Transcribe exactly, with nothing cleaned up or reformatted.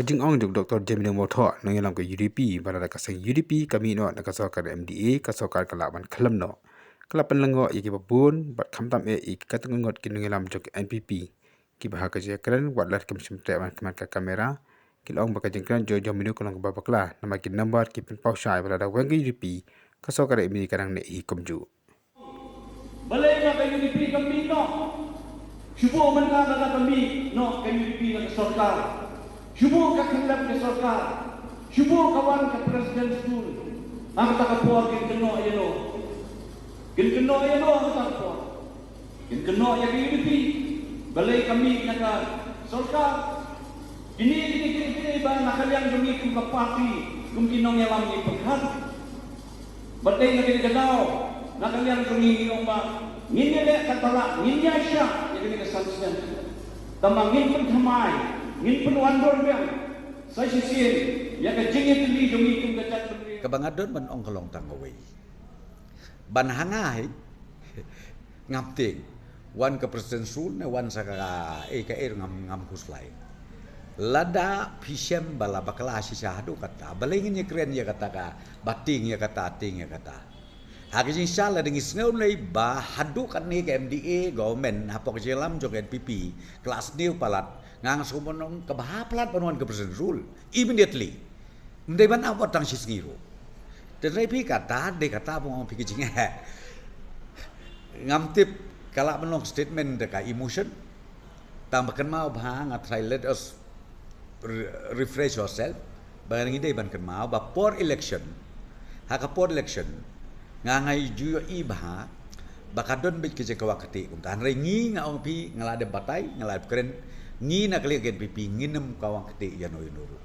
Ka jingong jong Doktor Jemino Mawthoh, nongïalam ka U D P, ba lada ka seng U D P ka mih noh na ka sorkar M D A, ka sorkar ka lah ban khlem noh. Ka la pynlyngngoh ïa kiba bun bad khamtam eh ïa ki katto katne ngut ki nongïalam jong ka N P P, kiba ha ka jingkren wat la kim shym treh ban khmat ka kamera, ki la ong ba ka jingkren jong Jemino ka long kaba bakla, namar ki number ki pynpaw shai ba lada weng ka U D P, ka sorkar M D A ka dang neh hi kumjuh. Balei ma ka U D P ka mih noh? Shu buh mynta lada ka mih noh ka U D P na ka sorkar, shu buh ka khyllem ka sorkar, shu buh ka wan ka President's Rule, ha kata ka por kin kynnoh ïano? Kin kynnoh ïano ha kata ka por? Kin kynnoh ïa ka U D P. Balei ka mih na ka sorkar? Kine, kine, kine, kine ba na ka liang jong ngi kum ka party, kum ki nongïalam ngi pyrkhat. Bad dei na kane ka daw, na ka liang jong ngi ngi ong ba ngin ïaleh ka tala, ngin ïaishah ïa kane ka san snem. Tangba ngin pynthymmai, ngin pynwandur biang sa shisien ïa ka jingïatylli jong ngi kum ka jaitbynriew. Kaba nga don ban ong ka long tang kawei. Ban ha nga hi, ngam tieng. Wan ka President's Rule ne wan sa ka, eh, kaei ruh ngam, ngam khuslai. Lada phi shem ba la bakla shisha haduh katta, balei ngin ïakren ïa kata kaba tieng ïa kata, tieng ïa kata. Ha ka jingshisha lada ngi sngew lei ba haduh katne ka M D A government hapoh ka jingïalam jong ka N P P ka la sniew palat, nga nga sngewbha ban ong kaba ha palat ban wan ka President's Rule immediately. Ym dei ban ap wat tang shi sngi ruh. Te hynrei phi kata, dei kata ba nga ong phi ka jingeh. Ngam tip, ka lah ban long statement da ka emotion. Tangba kynmaw bha, nga try, let us re-, refresh ourselves. Ba ngi dei ban kynmaw ba por election, ha ka por election, nga nga ju ïohi bha ba ka don beit ka jingkawang ktieh kumta. Hynrei ngi, nga ong phi, nga la dep batai, nga la dep kren, ngi na ka liang ka N P P ngin ym kawang ktieh ïano ïano ruh.